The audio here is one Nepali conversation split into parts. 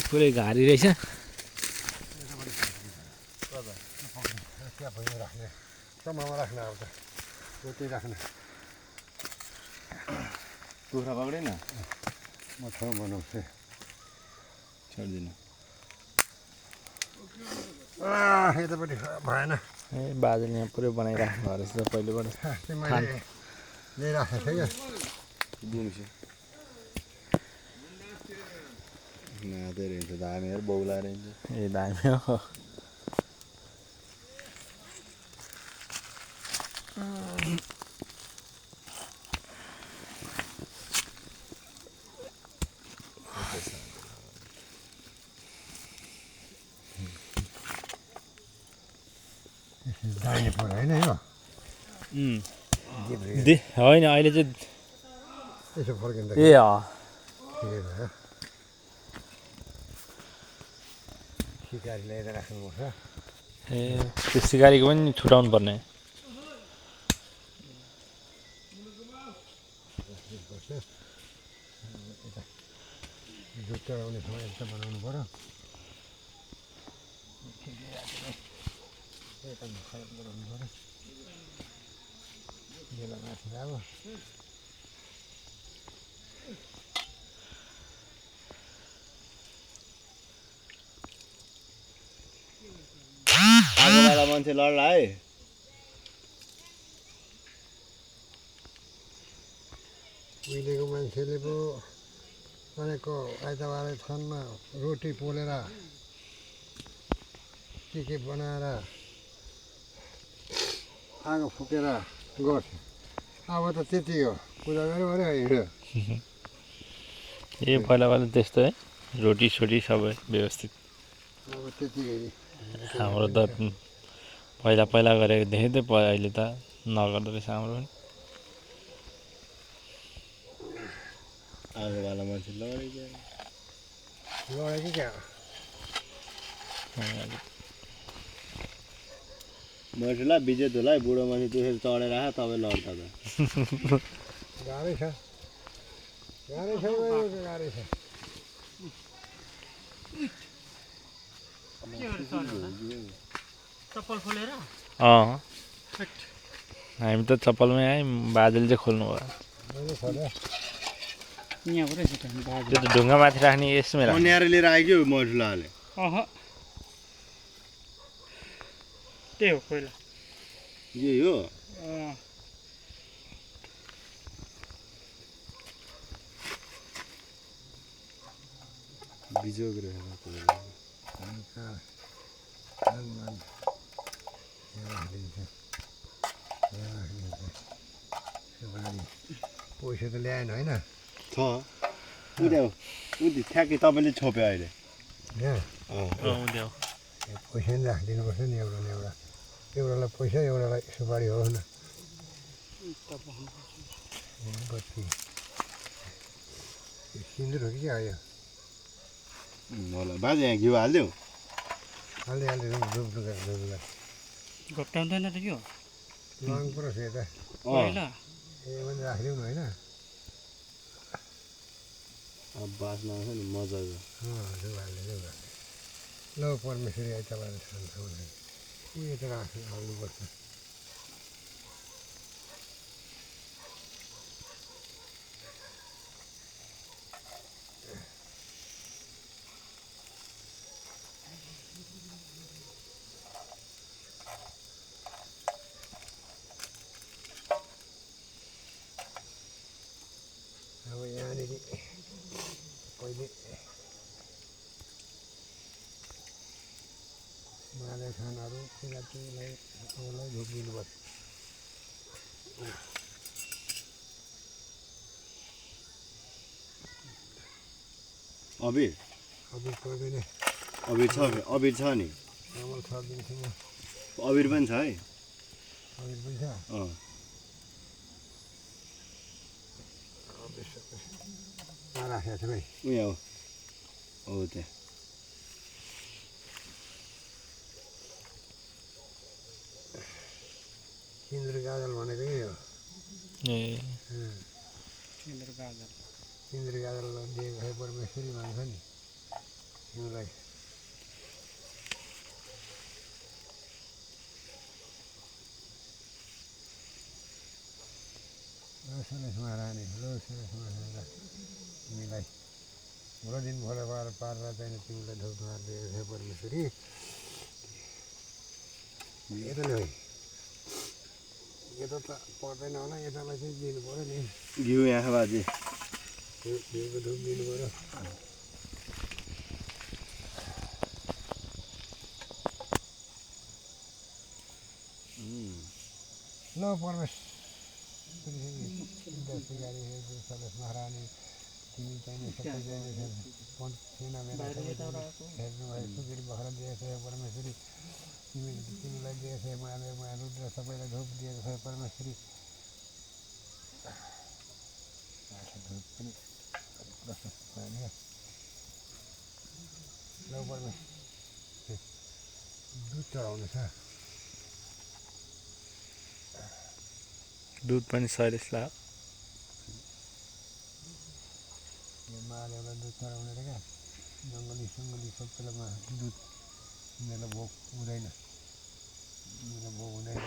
पुरै घारी रहेछ। राख्ने सम्ममा राख्ने अब त रोटी राख्ने कुखुरा पक्रेन म ठाउँ बनाउँछु छोड्दिनँ यतापट्टि भएन ए बाजेले यहाँ पुरै बनाइराख्नु भएको रहेछ पहिलेबाट। मैले ल्याइराखेको थिएँ क्या दिउँसो नादै रहेछ धामीहरू बौला रहेछ। ए दामी हो। दाहिने पुरा होइन यो होइन अहिले चाहिँ यसो फर्किँदा ए अँ ठिकै भयो सिकारी ल्याएर राख्नुपर्छ ए त्यो सिकारीको पनि छुटाउनु पर्ने। दुध चढाउने ठाउँ यता बनाउनु पऱ्यो यता खराब बनाउनु पऱ्यो बेला माथि अब आगोवाला मान्छे लड्ला है उहिलेको मान्छेले पो भनेको आइतबार थानमा रोटी पोलेर के बनाएर आगो फुकेर गर्थ्यो अब त त्यति हो पूजा गऱ्यो अरे हिँड्यो ए पहिला पहिला त्यस्तो है रोटी सोटी सबै व्यवस्थित। अब त्यतिकै हाम्रो त पहिला पहिला गरेको देखेँ थियो अहिले त नगर्दो रहेछ हाम्रो पनि। आगोवाला मान्छे लडेको लड्यो कि क्या मर्छुला बिजेत होला है बुढो मान्छे त्यसरी चढेर आयो तपाईँ लड्दा त गाह्रै छ गाह्रै छ गाह्रै छ चप्पल खोलेर अँ हामी त चप्पलमै आयौँ बाजेले चाहिँ खोल्नु भयो। मैले खोलेँ यहाँबाटै छिटो बाजे त्यो त ढुङ्गा माथि राख्ने यसमै राख्ने। अन्याएर लिएर आइक्यो मर्छुलाले अह त्यही हो पहिला यही हो बिजोग रहेछ पैसा त ल्याएन होइन छ उति ठ्याक्कै तपाईँले छोप्यो अहिले पैसा नि राखिदिनुपर्छ नि एउटालाई पैसा एउटालाई सुपारी हो न बत्ती सिन्दुर हो कि क्या यो होला बाजे यहाँ घिउ हालिदेऊ हाल्दै रुख घोप्टाउँदैन त यो लङ पऱ्यो यता पहिला ए भने राखिदिउँ न होइन अब बाँच्न आउँछ नि मजाको रुख हाल्दै ल परमेश्वरी आइतबार खान्छ भने उयो त हाल्नुपर्छ अब यहाँनिर पहिले माले खानाहरू किराँतीलाई धुपिदिनुपर्छ अबिर अबिर पर्दैन अबिर छ नि चामल छरिदिन्छु म अबिर पनि छ है अबिर पनि छ अँ राखेको छु भाइ उयो हो त्यहाँ सिन्दुर गाजल भनेको यही हो ए इन्द्र गाजर इन्द्र गाजरलाई दिएको है परमेश्वरी भन्छ नि तिमीलाई सुरेश महारानी हो सुरेश महारानी तिमीलाई भोलो दिन भोलो पारेर चाहिँ तिमीलाई ढोकढुवार दिएको है परमेश्वरी यता नै यता त पर्दैन होला यतालाई चाहिँ दिनु पऱ्यो नि घिउ यहाँ बाजे घिउको धुप दिनु पऱ्यो ल परमेश्वरी सुरेश महारानी तिमी चाहिने सबै चाहिने सिना मेरा हेर्नुभयो सुकेरी भएर दिएको छ परमेश्वरी तिमीलाई दिएको छ माया रुद्र सबैलाई धुप दिएको छ परमेश्वरी धुप पनि प्रशस्त भयो ल परमेश्वरी दुध चढाउनु छ दुध पनि शैलेशलाई महादेवलाई दुध चढाउने रे क्या जङ्गली सङ्गली सबैलाई दुध यिनीहरूलाई भोक हुँदैन यिनीहरूलाई भोक हुँदैन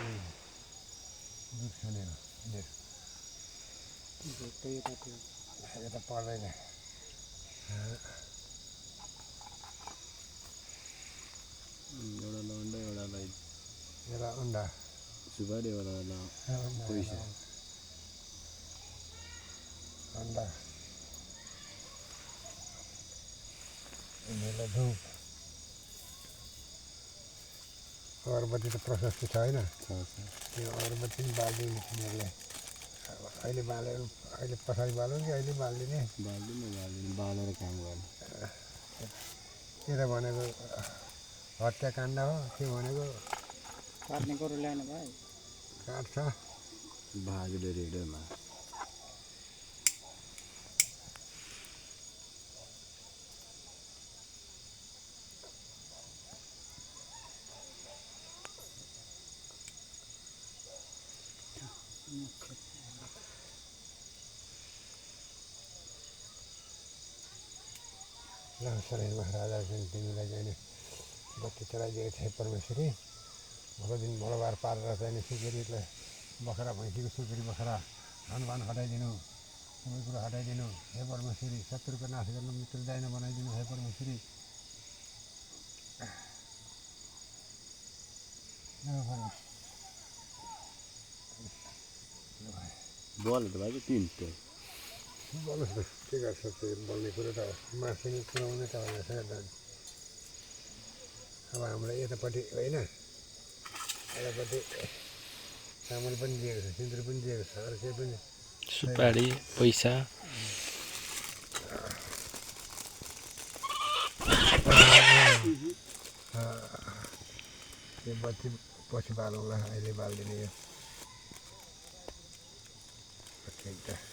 दुध खाने हो यिनीहरू यता पर्दैन एउटा लन्डा एउटालाई एउटा अन्डा सुपारी एउटालाई पैसा अन्डा यिनीहरूलाई धुप अगरबत्ती त प्रशस्त छ होइन त्यो अगरबत्ती पनि बालिदिने तिनीहरूलाई अहिले बालेर अहिले पछाडि बाल्यो कि अहिले बालिदिने बालेर काम गर्ने के त भनेको हत्याकाण्ड हो के भनेको काट्ने गोरु ल्याएन भाइ काट्छ भागले रेडमा सुरेश महाराजा तिमीलाई चाहिँ बत्ती चढाइदिएको थिएँ परमेश्वरी भोलो दिन भोलोबार पारेर चाहिँ सुकेरीलाई बखरा भैँसीको सुकेरी बखरा धनभान हटाइदिनु सबै कुरो हटाइदिनु हे परमेश्वरी शत्रुको नाश गर्नु मृत्युदायी बनाइदिनु हे परमेश्वरी बल त बाजे तिनवटा बोल्नुहोस् न के गर्छ त्यो बोल्ने कुरो त मासु पुऱ्याउने त होइन अब हामीलाई यतापट्टि होइन यतापट्टि चामल पनि दिएको छ सिन्दुर पनि दिएको छ अरू केही पनि सुपारी पैसा त्यो बत्ती पछि बालौँला अहिले बालिदिने यो ठिक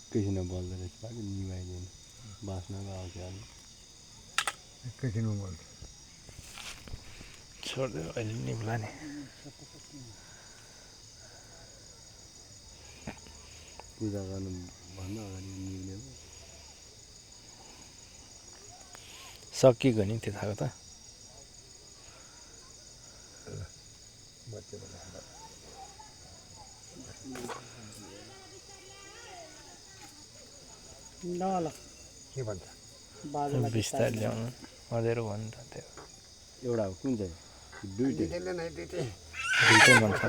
एकैछिनमा बल्दो रहेछ बाजे निभाइदिनु बाँच्नको आउँछ अलि एकैछिनमा बोल्छ छोडिदियो अहिले निम्ला नि पूजा गर्नुभन्दा अगाडि निक्ल्यो सकिएको नि त्यो थाहा त ल ल के भन्छ बाजेलाई बिस्तारै ल्याउनु अँधेरो भन्नु त त्यो एउटा हो कुन चाहिँ दुइटै दुइटै दुइटै भन्छ